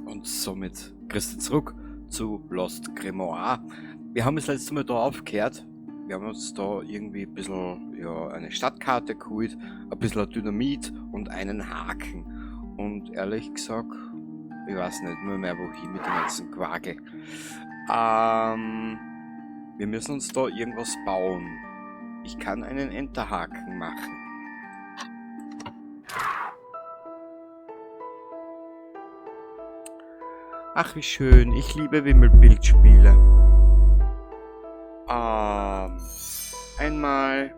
Und somit grüß dich zurück zu Lost Grimoire. Wir haben das letzte Mal da aufgehört. Wir haben uns da irgendwie ein bisschen, ja, eine Stadtkarte geholt, ein bisschen Dynamit und einen Haken. Und ehrlich gesagt, ich weiß nicht nur mehr wohin mit dem ganzen Quagel. Wir müssen uns da irgendwas bauen. Ich kann einen Enterhaken machen. Ach, wie schön. Ich liebe Wimmelbildspiele. Einmal.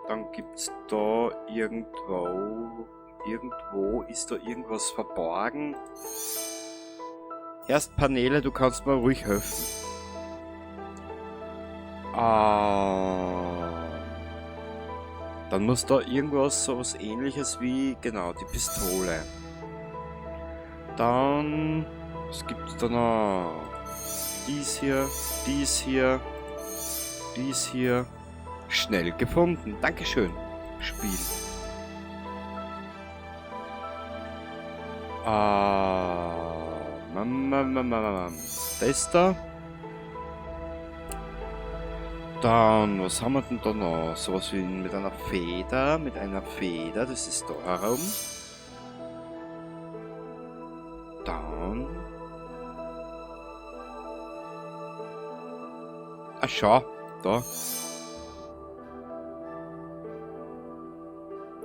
Dann gibt's da irgendwo... Irgendwo ist da irgendwas verborgen. Erst Paneele, du kannst mir ruhig helfen. Dann muss da irgendwas sowas Ähnliches wie, genau, die Pistole. Dann, was gibt's da noch? Dies hier, dies hier, dies hier. Schnell gefunden. Dankeschön, Spiel. Das da. Dann, was haben wir denn da noch? Sowas wie mit einer Feder, das ist da herum. Dann. Ah, schau, da.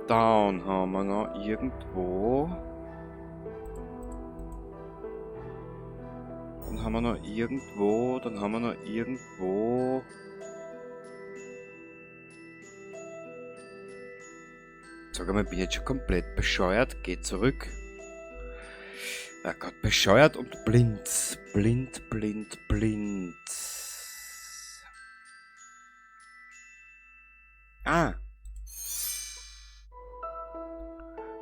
Dann haben wir noch irgendwo. Dann haben wir noch irgendwo, dann haben wir noch irgendwo. Sag einmal, bin ich jetzt schon komplett bescheuert? Geh zurück. Na Gott, bescheuert und blind. Blind, blind, blind. Ah.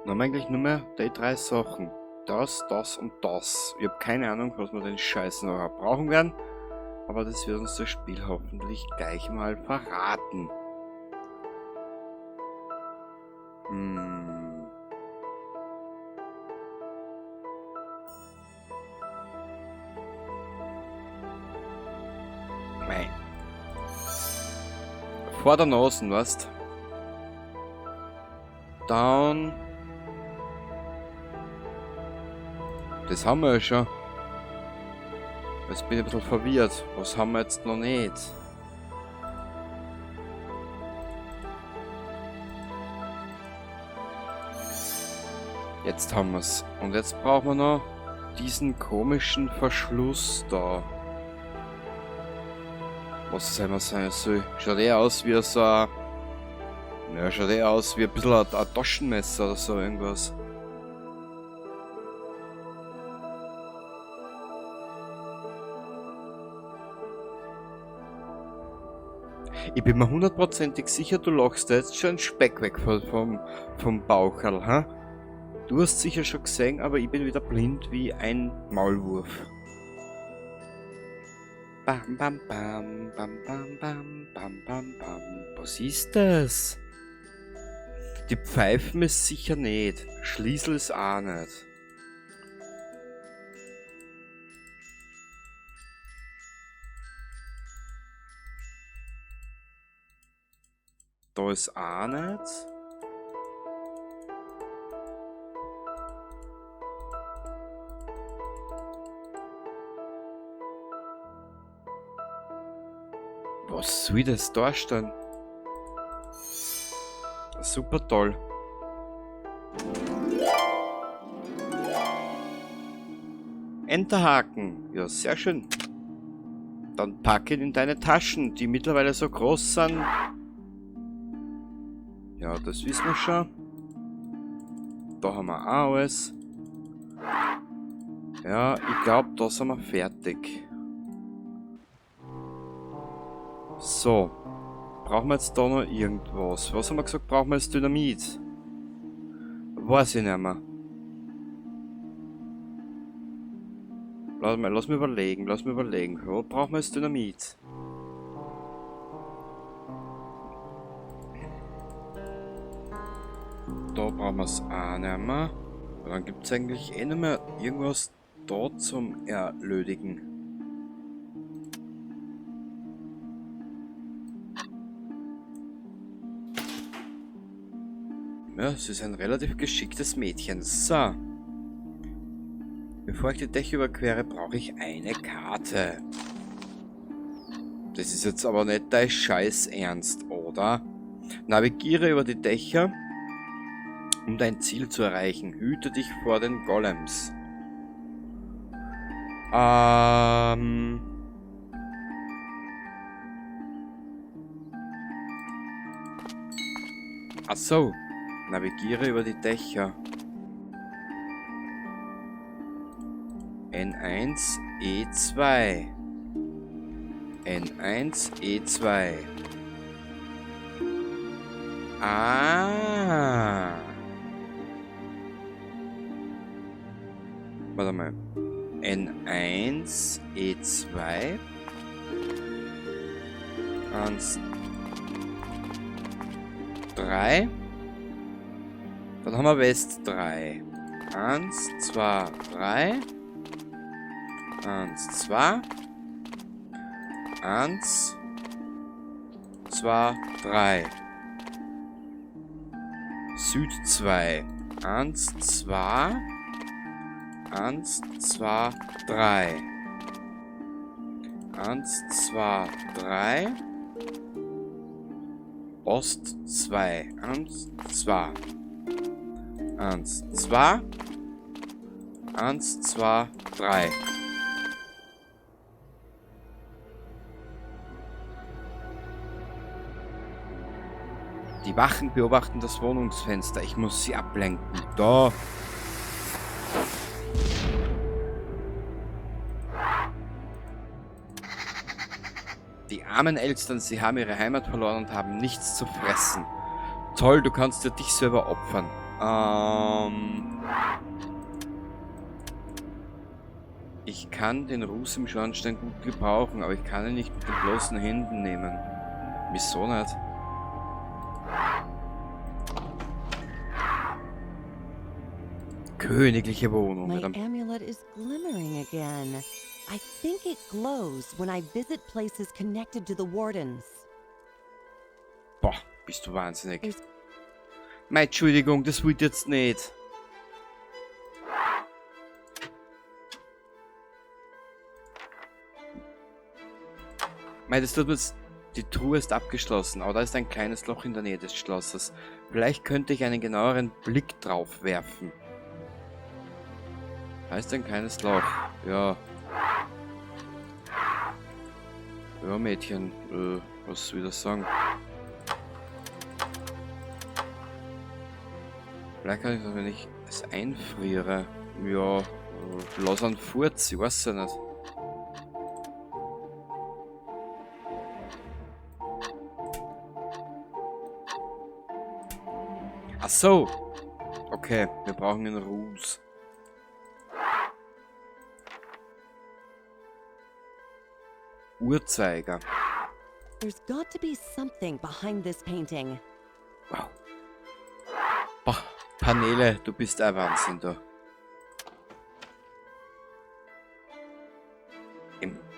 Dann haben wir eigentlich nur mehr die drei Sachen. Das, das und das. Ich hab keine Ahnung, was wir den Scheiß noch brauchen werden. Aber das wird uns das Spiel hoffentlich gleich mal verraten. Mei. Vor der Nase, weißt? Dann. Das haben wir ja schon. Jetzt bin ich ein bisschen verwirrt. Was haben wir jetzt noch nicht? Jetzt haben wir's. Und jetzt brauchen wir noch diesen komischen Verschluss da. Was es einmal sein soll. Schaut eher aus wie so ein... Ja, schaut eher aus wie ein bisschen ein Taschenmesser oder so irgendwas. Ich bin mir hundertprozentig sicher, du lachst da jetzt schon Speck weg vom Baucherl, ha? Du hast sicher schon gesehen, aber ich bin wieder blind wie ein Maulwurf. Bam, bam, bam, bam, bam, bam, bam, bam, bam. Was ist das? Die Pfeifen ist sicher nicht. Schlüssel ist auch nicht. Da ist auch nicht. Was soll das darstellen? Super toll. Enterhaken. Ja, sehr schön. Dann pack ihn in deine Taschen, die mittlerweile so groß sind. Ja, das wissen wir schon. Da haben wir auch alles. Ja, ich glaub, da sind wir fertig. So. Brauchen wir jetzt da noch irgendwas? Was haben wir gesagt? Brauchen wir jetzt Dynamit? Weiß ich nicht mehr. Lass mich überlegen, lass mich überlegen. Wo brauchen wir jetzt Dynamit? Da brauchen wir's auch nicht mehr. Und dann gibt's eigentlich eh nicht mehr irgendwas da zum Erledigen. Ja, sie ist ein relativ geschicktes Mädchen. So. Bevor ich die Dächer überquere, brauche ich eine Karte. Das ist jetzt aber nicht dein Scheiß Ernst, oder? Navigiere über die Dächer, um dein Ziel zu erreichen. Hüte dich vor den Golems. Ach so. Navigiere über die Dächer. N1, E2. N1, E2. Ah. Warte mal. N1, E2. 1, 3. Dann haben wir West 3. 1, 2, 3. 1, 2. 1, 2, 3. Süd 2. 1, 2. 1, 2, 3. 1, 2, 3. Ost 2. 1, 2. 1, 2. 1, 2, 3. Die Wachen beobachten das Wohnungsfenster. Ich muss sie ablenken. Da. Die armen Elstern, sie haben ihre Heimat verloren und haben nichts zu fressen. Toll, du kannst ja dich selber opfern. Ich kann den Ruß im Schornstein gut gebrauchen, aber ich kann ihn nicht mit den bloßen Händen nehmen. Wieso nicht? Königliche Wohnung. My amulet is glimmering again. I think it glows when I visit places connected to the wardens. Boah, bist du wahnsinnig. Mei, Entschuldigung, das wollte ich jetzt nicht. Mei, das tut mir jetzt... Die Truhe ist abgeschlossen, aber da ist ein kleines Loch in der Nähe des Schlosses. Vielleicht könnte ich einen genaueren Blick drauf werfen. Da ist ein kleines Loch. Ja. Ja, Mädchen. Was soll ich das sagen? Vielleicht kann ich das, wenn ich es einfriere. Ja, lass einen Furz, ich weiß ja nicht. Ach so. Okay, wir brauchen einen Ruß. Uhrzeiger. There's got to be something behind this painting. Wow. Boah, Paneele, du bist ein Wahnsinn, du.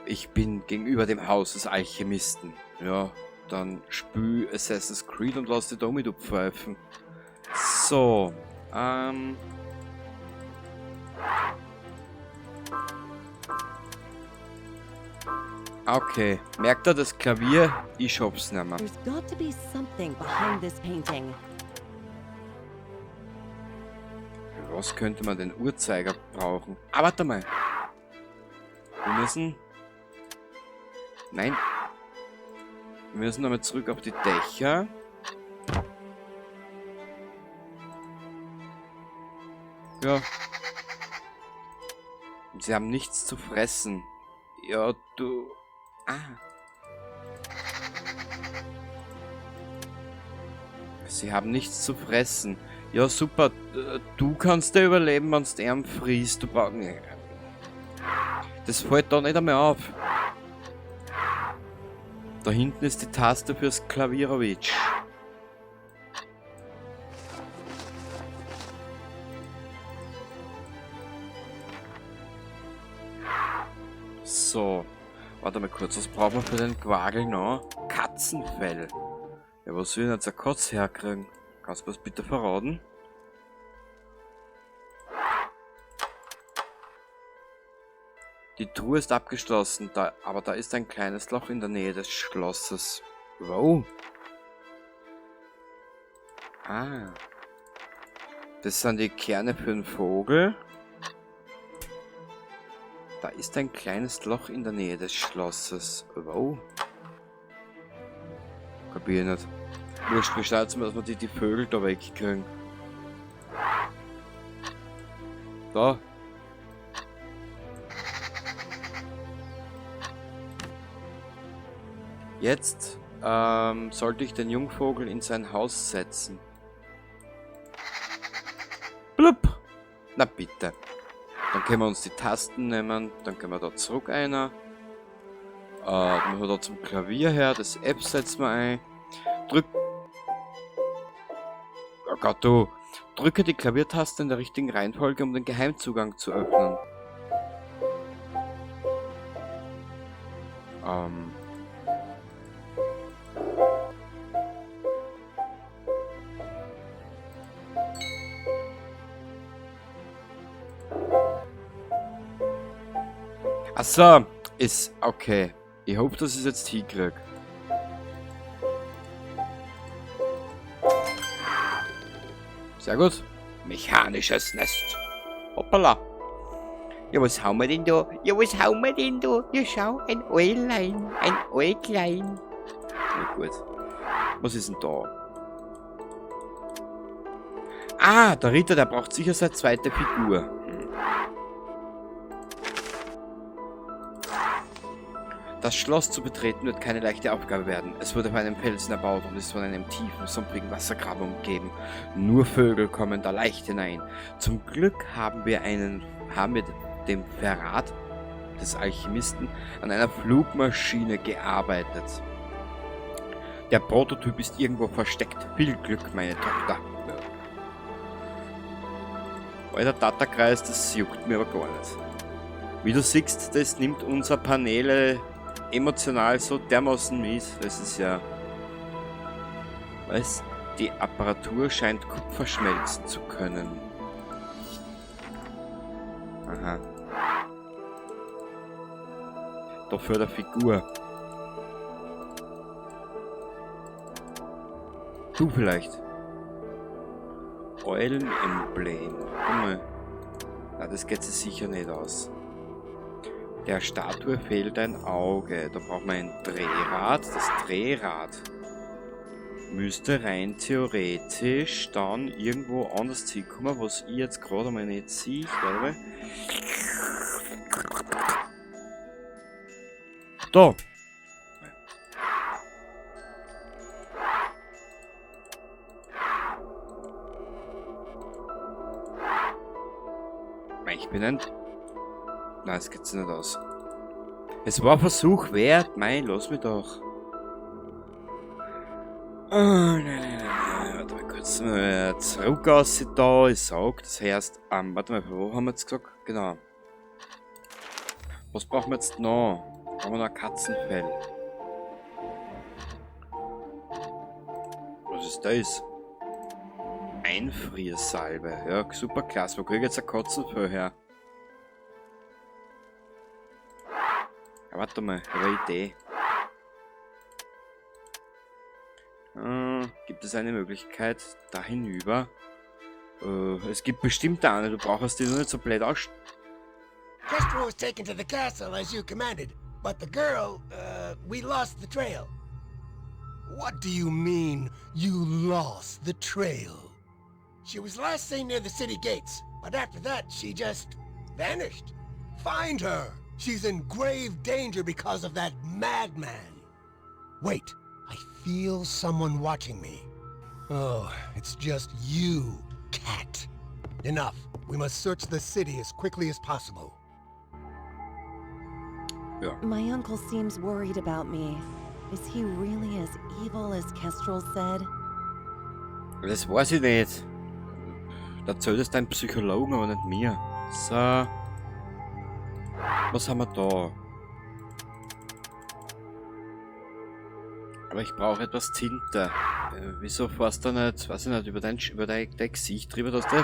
Ich bin gegenüber dem Haus des Alchemisten. Ja, dann spül Assassin's Creed und lass dich da mit abpfeifen. So, Okay, merkt er das Klavier? Ich schaff's nicht mehr. There's got to be something behind this painting. Für was könnte man den Uhrzeiger brauchen? Ah, warte mal. Wir müssen... Nein. Wir müssen nochmal zurück auf die Dächer. Ja. Und sie haben nichts zu fressen. Ja, du... Ah. Sie haben nichts zu fressen. Ja, super. Du kannst ja überleben, wenn du arm frisst. Du brauchst... Das fällt da nicht einmal auf. Da hinten ist die Taste fürs Klavierowitsch. So. Warte mal kurz, was brauchen wir für den Quagel noch? Katzenfell. Ja, was soll ich denn jetzt eine Katze herkriegen? Kannst du mir das bitte verraten? Die Truhe ist abgeschlossen, da, aber da ist ein kleines Loch in der Nähe des Schlosses. Wow. Ah. Das sind die Kerne für den Vogel. Da ist ein kleines Loch in der Nähe des Schlosses. Wow. Kapier ich nicht. Wurscht, wir schauen jetzt mal, dass wir die Vögel da wegkriegen. Da. Jetzt sollte ich den Jungvogel in sein Haus setzen. Blub. Na bitte. Dann können wir uns die Tasten nehmen, dann können wir da zurück einer. Dann müssen wir da zum Klavier her, das F setzen wir ein. Drück. Oh Gott, du. Drücke die Klaviertaste in der richtigen Reihenfolge, um den Geheimzugang zu öffnen. Achso, ist okay. Ich hoffe, dass ich es jetzt hinkrieg. Sehr gut. Mechanisches Nest. Hoppala. Ja, was haben wir denn da? Ja, was haben wir denn da? Ja, schau, ein Äulein. Ein Äuglein. Na gut. Was ist denn da? Ah, der Ritter, der braucht sicher seine zweite Figur. Das Schloss zu betreten wird keine leichte Aufgabe werden. Es wurde auf einem Felsen erbaut und ist von einem tiefen, sumpfigen Wassergraben umgeben. Nur Vögel kommen da leicht hinein. Zum Glück haben wir dem Verrat des Alchemisten an einer Flugmaschine gearbeitet. Der Prototyp ist irgendwo versteckt. Viel Glück, meine Tochter. Ja. Alter Tatterkreis, das juckt mir aber gar nicht. Wie du siehst, das nimmt unser Paneele emotional so dermaßen mies. Das ist ja... Was? Die Apparatur scheint Kupfer schmelzen zu können. Aha. Doch für der Figur. Du vielleicht. Eulenemblem. Guck mal. Na, das geht sich sicher nicht aus. Der Statue fehlt ein Auge. Da braucht man ein Drehrad. Das Drehrad müsste rein theoretisch dann irgendwo anders hinkommen, was ich jetzt gerade mal nicht sehe. Warte mal. Da! Ich bin ein... Nein, es geht sich nicht aus. Es war ein Versuch wert. Mei, lass mich doch. Oh, nein, nein, nein, nein. Warte mal kurz. Zurück aus da. Ich sag, das heißt, warte mal, wo haben wir jetzt gesagt? Genau. Was brauchen wir jetzt noch? Brauchen wir noch ein Katzenfell? Was ist das? Einfriersalbe. Ja, super klasse. Wo krieg ich jetzt ein Katzenfell her? Ja, warte mal, ich habe eine Idee. Gibt es eine Möglichkeit da hinüber? Es gibt bestimmt eine, du brauchst die nur nicht so blöd aus. Kestrel was taken to the castle as you commanded, but the girl, we lost the trail. What do you mean, you lost the trail? She was last seen near the city gates, but after that she just vanished. Find her! She's in grave danger because of that madman. Wait, I feel someone watching me. Oh, it's just you, cat. Enough. We must search the city as quickly as possible. Ja. My uncle seems worried about me. Is he really as evil as Kestrel said? Das weiß ich nicht. Da erzählt es dein Psychologen, aber nicht mir. So. Was haben wir da? Aber ich brauche etwas Tinte. Wieso fährst du nicht, weiß ich nicht, über dein Gesicht drüber, dass du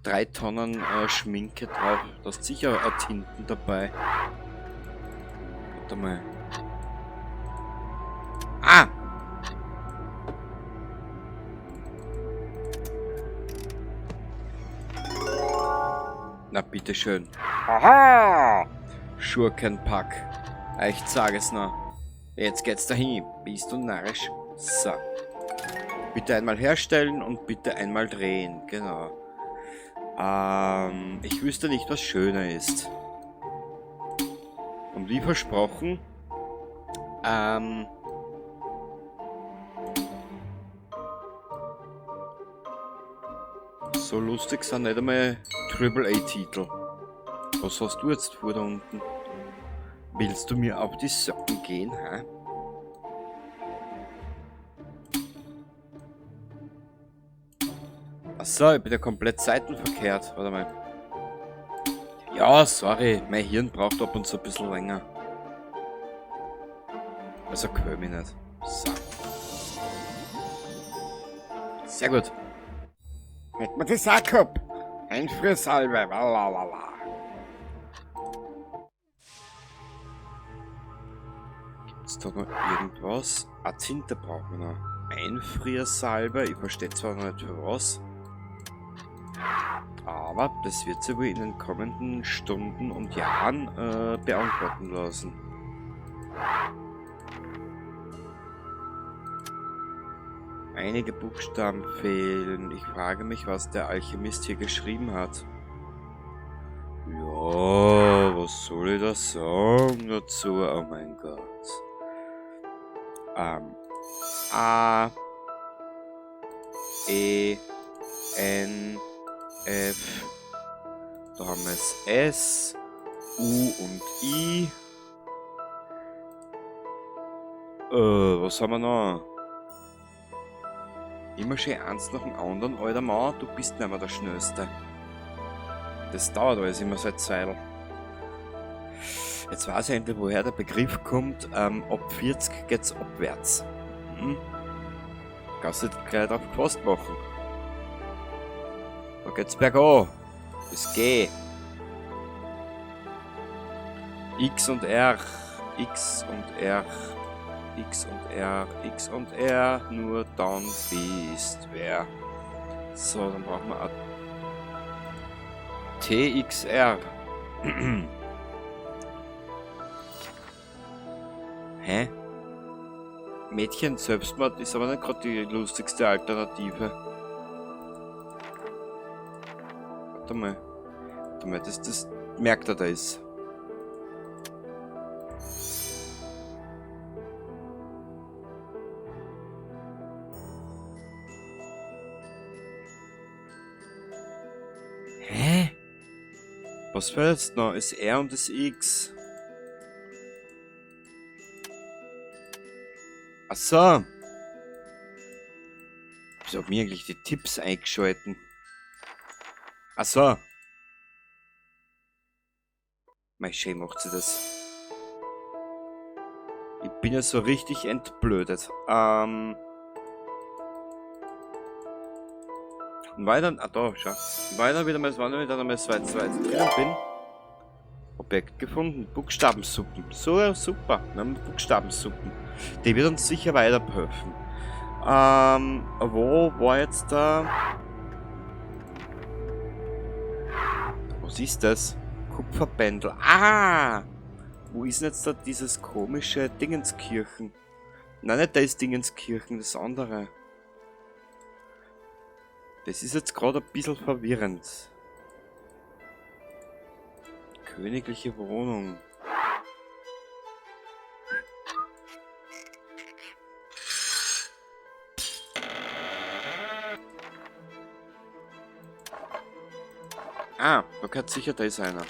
3 Tonnen Schminke drauf. Da ist sicher auch Tinten dabei. Warte mal. Ah! Na bitteschön. Aha! Schurkenpack. Ich sag es noch. Jetzt geht's dahin. Bist du narrisch? So. Bitte einmal herstellen und bitte einmal drehen. Genau. Ich wüsste nicht, was schöner ist. Und wie versprochen, so lustig sind nicht einmal Triple A-Titel. Was hast du jetzt vor da unten? Willst du mir auf die Socken gehen, hä? Achso, ich bin ja komplett seitenverkehrt. Warte mal. Ja, sorry, mein Hirn braucht ab und zu ein bisschen länger. Also quäl mich nicht. So. Sehr gut. Hätten wir das auch gehabt. Einfriersalbe. Lalalala. Gibt's da noch irgendwas? Ah, Tinte brauchen wir noch. Einfriersalbe. Ich verstehe zwar noch nicht für was. Aber das wird sich wohl in den kommenden Stunden und Jahren beantworten lassen. Einige Buchstaben fehlen. Ich frage mich, was der Alchemist hier geschrieben hat. Ja, was soll ich da sagen dazu? Oh mein Gott. A, E, N, F. Da haben wir es S, U und I. Was haben wir noch? Immer schön eins nach dem anderen, alter Mann, du bist nicht mehr der Schnellste. Das dauert alles immer seit Zeitl. Jetzt weiß ich endlich, woher der Begriff kommt. Ab 40 geht's abwärts. Kannst du dich gleich drauf gefasst machen. Da geht's bergauf. Das G. X und R. X und R. X und R. X und R. Nur dann bist wer. So, dann brauchen wir auch TXR. Hä? Mädchen, Selbstmord ist aber nicht grad die lustigste Alternative. Warte mal. Warte mal, das merkt er, da ist. Hä? Was fehlt jetzt noch? Das R und das X. Ach so. Wieso hab ich eigentlich die Tipps eingeschalten? Ach so. Mei, schön macht sie das. Ich bin ja so richtig entblödet. Und weil dann, ah da, schau. Und weil dann wieder mal, wann ich dann einmal so weit, so weit drinnen bin. Objekt gefunden. Buchstabensuppen. So, ja, super. Wir haben Buchstabensuppen. Die wird uns sicher weiterhelfen. Wo war jetzt da? Was ist das? Kupferbändel. Ah! Wo ist denn jetzt da dieses komische Dingenskirchen? Nein, nicht das Dingenskirchen, das andere. Das ist jetzt gerade ein bisschen verwirrend. Königliche Wohnung. Ah, da gehört sicher da ist einer.